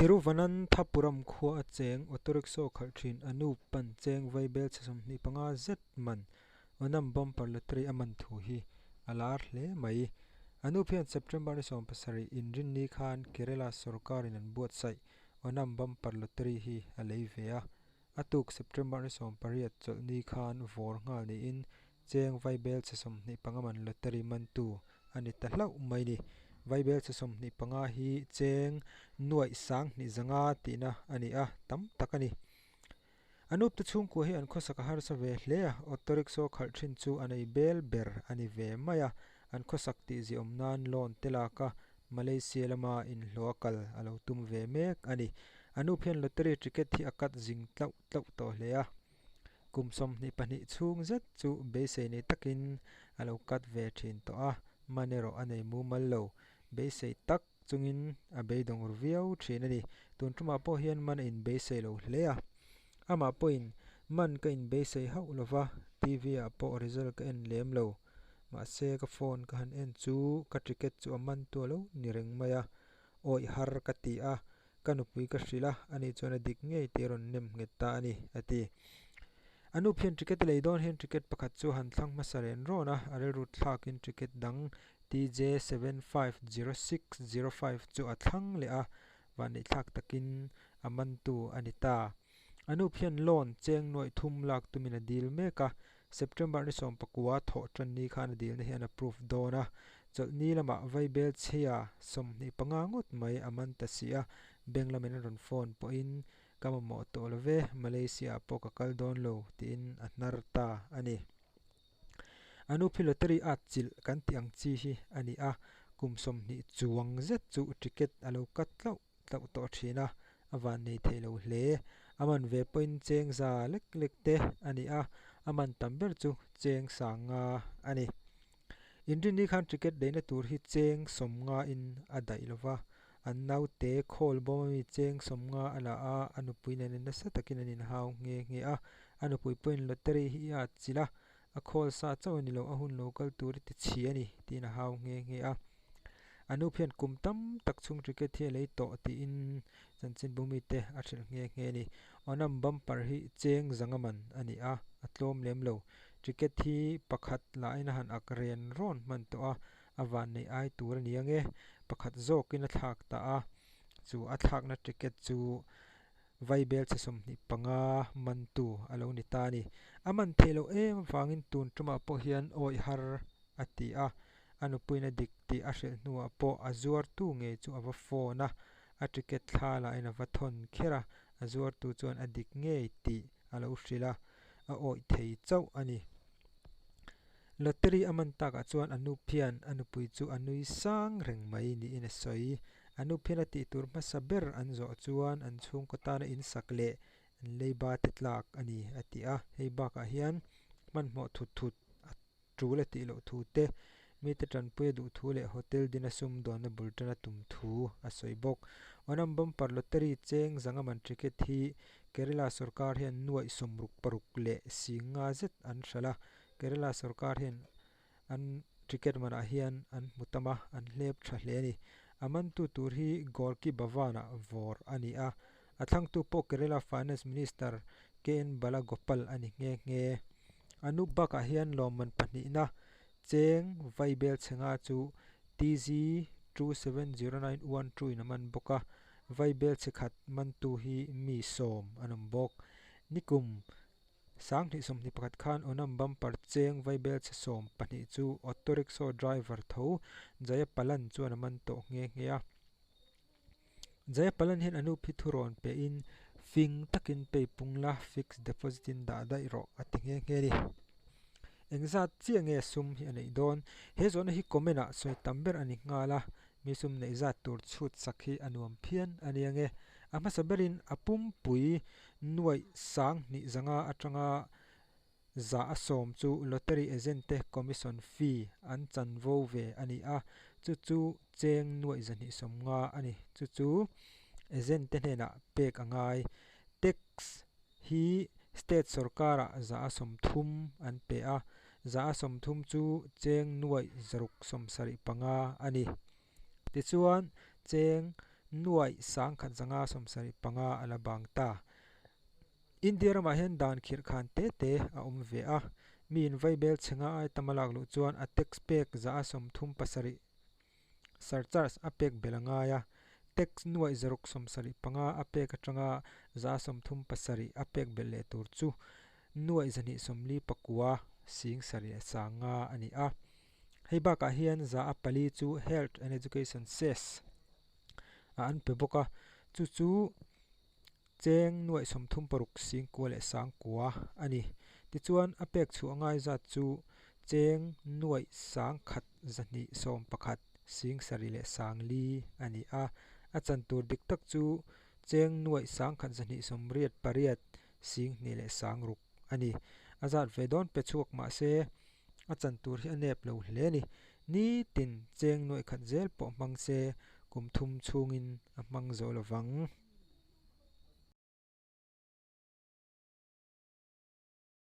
Thiruvananthapuram khua a cheng auto rickshaw khalh thin Anup pan cheng vaibel chhe 25 zet man Onam bumper lottery a man thu hi a lar hle mai. Anup hian September ni 17 Inrinni khan Kerala sawrkarin an buatsaih Onam bumper lottery hi a lei ve a. A tuk September ni 18 chawlhni khan vawr nghal niin cheng vaibel chhe 25 man lottery mantu a ni ta hlauh mai ni. Vaibel chhe 25 hi cheng nuaih 2500 tihna a ni a, tam tak a ni. Anup te chhungkua hi an khawsak a harsa ve hle a, auto rickshaw khalh thin chu a nei bel ber a ni ve mai a, an khawsak tih ziahawm nan loan te lak a, Malaysia lama inhlawh a kal a lo tum ve mek a ni. Anup hian lottery ticket hi a cut zing tlauh tlauh tawh hle a, kum 22 chhung zet chu beisei nei takin a lo cut ve thin tawh a, man erawh a nei mumal lo. Beisei tak chungin a beidawng ru viau thin a ni. Tun tumah pawh hian man a inbeisei lo hle a, amah pawhin man ka inbeisei hauh lo va, TV ah pawh result ka en lem lo. Mahse ka phone ka han en chu ka ticket chu a man tu a lo ni reng mai a, awih har ka ti a, ka nupui ka hrilh a, ani chuan a dik ngei tih a rawn nem nghet ta a ni, a ti. A nu phian ticket a lei dawn hian ticket pakhat chu a han thlang hmasa ren rawn a, a rilru thlakin ticket dang TJ750605 chu a thlang leh a, vanneih thlak takin a mantu a ni ta. A nu phian loan cheng nuaih thum lak tumin a dil mek a, September ni 19 thawh tan ni khan a dilna hian a proof dawn a, chawlhni lamah vaibel chhia 25 ngawt mai a man ta si a, bank lamin an rawn phone pawhin ka mamawh tawh lo ve, Malaysia ah pawh ka kal dawn lo tiin a hnar ta a ni. A nu phi lottery at chilh kan tih ang chi hi a ni a, kum 20 chuang zet chu ticket a lo cut tlauh tlauh tawh thin a, a van nei thei lo hle. A man ve pawhin cheng za lek lek te a ni a, a man tam ber chu cheng 5000 a ni. Inrinni khan ticket leina tur hi cheng 50 in a daih lo va, an naute khawl bawm ami cheng 50 a la a, a nupui nen nasa takin an inhau nghe nghe a, a nupui pawhin lottery hi i at chilh a, a khawl sa chauh a ni lo, a hun lo kal tur i ti chhi a ni tiin a hau nghe nghe a. A nu phian kum tam tak chhung ticket hi a lei tawh tiin chanchinbu mite a hrilh nghe nghe a ni. Onam bumper hi cheng 500 man a ni a, a tlawm lem lo. Ticket hi pakhat lahin a han ak ren rawn hman tawh a, a vanneih ai tur a ni ange, pakhat zawkin a thlak ta a, chu a thlakna ticket chu vaibel chhe 25 mantu a lo ni ta a ni. A man theih loh em avangin tun tumah pawh hian awih har a ti a, a nupuiin a dik tih a hrilh hnuah pawh a zuartu ngei chu a va phone a, a ticket thla lahin a va thawn kher a, a zuartu chuan a dik ngei tih a lo hrilh a, a awih thei chauh a ni. Lottery a man takah chuan a nu phian a nupui chu a nui sang reng mai niin a sawi. A nu phian a tih tur hmasa ber an zawh chuan an chhungkaw tana insak leh an leiba te tlak a ni a ti a. Hei bakah hian hmanhmawh thut thut a tul a tih loh thu te, mite tanpui a duh thu leh hotel dina sumdawnna bul tan a tum thu a sawi bawk. Onam bumper lottery cheng 500 man ticket hi Kerala sawrkar hian nuaih 66 leh 50 zet an hralh a, Kerala sawrkar hian an ticket manah hian an hmu tam a, an hlep tha hle a ni. A mantu tur hi Gorky Bhavan-ah vawr a ni a, a thlangtu pawh Kerala Finance Minister KN Balagopal a ni nghe nghe. Anup bakah hian lawmman pahnihna cheng vaibel chhenga chu TZ 270912 in a man bawk a, vaibel chhe khat mantu hi mi 10 an awm bawk. Nikum 2021 khan Onam bumper cheng vaibel chhe 12 chu auto rickshaw driver tho Jayapalan chuan a man tawh nghe nghe a. Jayapalan hian Anup hi thurawn pein fing takin pay pung la fixed deposit in dah daih rawh a ti nghe nghe a ni. Engzat chiah nge sum hi a neih dawn? He zawhna hi comment ah sawi tam ber a ni nghal a, mi sum neih zat tur chhut sak hi a nuam phian a ni ange. A hmasa berin a pumpui nuaih 2500 atanga 100 chu lottery agent te commission fee an chanvo ve a ni a, chu chu cheng nuaih 250 a ni. Chu chu agent te hnenah pek a ngai. Tax hi state sawrkarah 30% an pe a, 30% chu cheng nuaih 675 a ni. Tichuan cheng Nuaih 1575 a la bang ta. India ramah hian dan khirh khan te te a awm ve a. Miin vaibel chhe nga ai tam a lak luh chuan a tax pek 37% surcharge a pek belh a ngai a. Tax nuaih 675 a pek atanga 37% a pek belh leh tur chu nuaih 249 75,000 a ni a. Hei bakah hian 4% chu Health and Education Cess a an pe bawk a, chu chu cheng nuaih 36 singkua leh sangkua a ni. Tichuan a pek chhuah ngai zat chu cheng nuaih 1,211 7 leh 4,000 a ni a. A chan tur dik tak chu cheng nuaih 1,288 2 leh 6,000 a ni. A zat ve dawn pe chhuak mah se a chan tur hi a nep lo hle a ni. Nitin cheng nuaih khat zel pawh hmang se kum thum chhungin a hmang zo lovang.